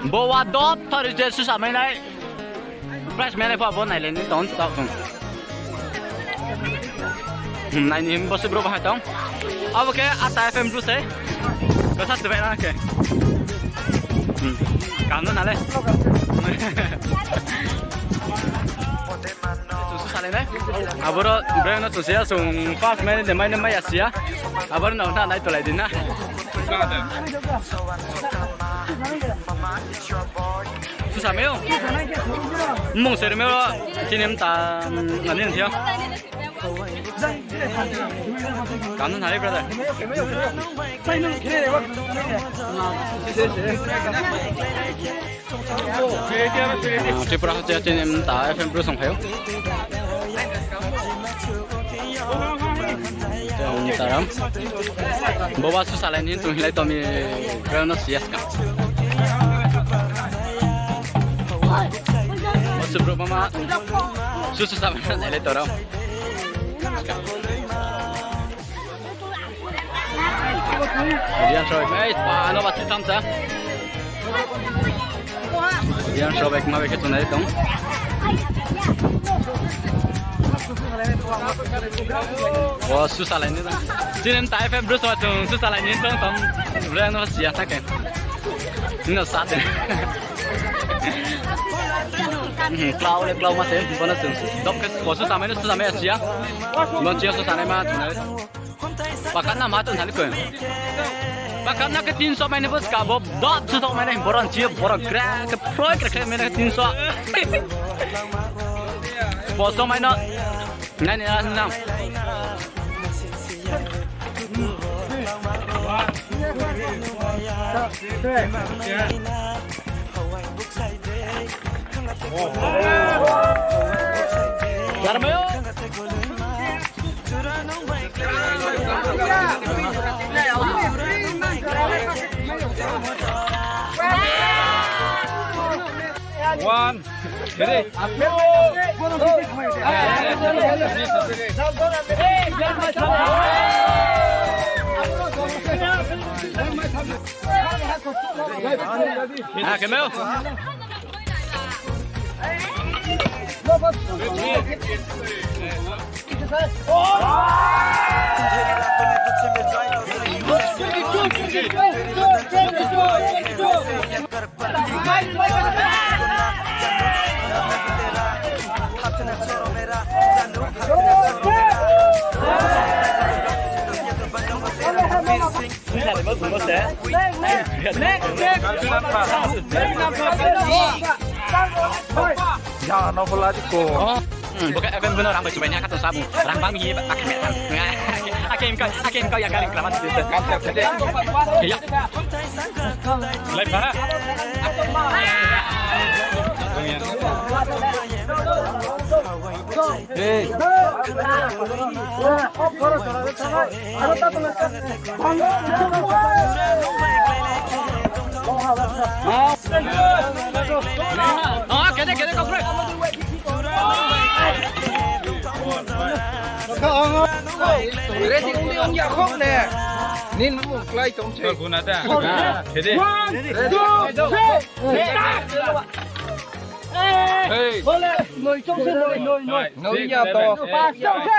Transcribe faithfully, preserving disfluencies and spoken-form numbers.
Bo wa dot thori je susa mai nai. Prize mai nai pho bo nailai ni tong tau tong. Hmm, nai ni bo se bro bahai tong. Abo khe Ata F M bro se. Kasa se bai na khe. Hmm. Kam no na le. Chung susa lai nai. Aboro breng no chung sia, chung first mai ni de mai ni mai ya sia. Aboro no na nai tolai di na. Susa mai o. Mung seri mai o. Chini mta, mm, ani thia. Kam no nai, brother. Ah, Tripura hote chini mta F M bro song phaio. Taram. Boba susa lai ni chung hilai tomi breng no sias ka. Bo se bro mama. Susu sa lai lai toram. Rian Sobek, eh, pa, ano basi tham sa. Rian Sobek ma beke tunai tong. O, susa lai ni tong. Chini mta F M bro so chung susa lai ni tong tong. Breng no sia sa ke. Ni no sa de. Hmm, klau le klau ma se, bo no chung. Dok ke, bo susa mai no susa mai sia. Bo chia susa nai ma tunai. Pakat na ma tong thali ko. Pakat na ke tinso mai ni bo ska bo dot su tok mai nai boron chi boron kra ke proi kra khe mai na tinso. Bo so mai no. Nai ni na na. Larmayo. One, ready? Ah, kemeo. Ya, no phola di ko. Hmm, bukan akan benar ramai cuba ni, kata sabu. Rang bang hi, akan metan. Akan kau, akan kau ya garing keramat. Ya. Lai para. Hey. Ah, kede, kede, kau, kau. Ready, ong di, ong ya, kau ne. Nin mu klái tong se. Kau guna da. Kede. One, two, three. Hey. Hey. Noi, noi, noi. Noi ya to. Pas, to, se.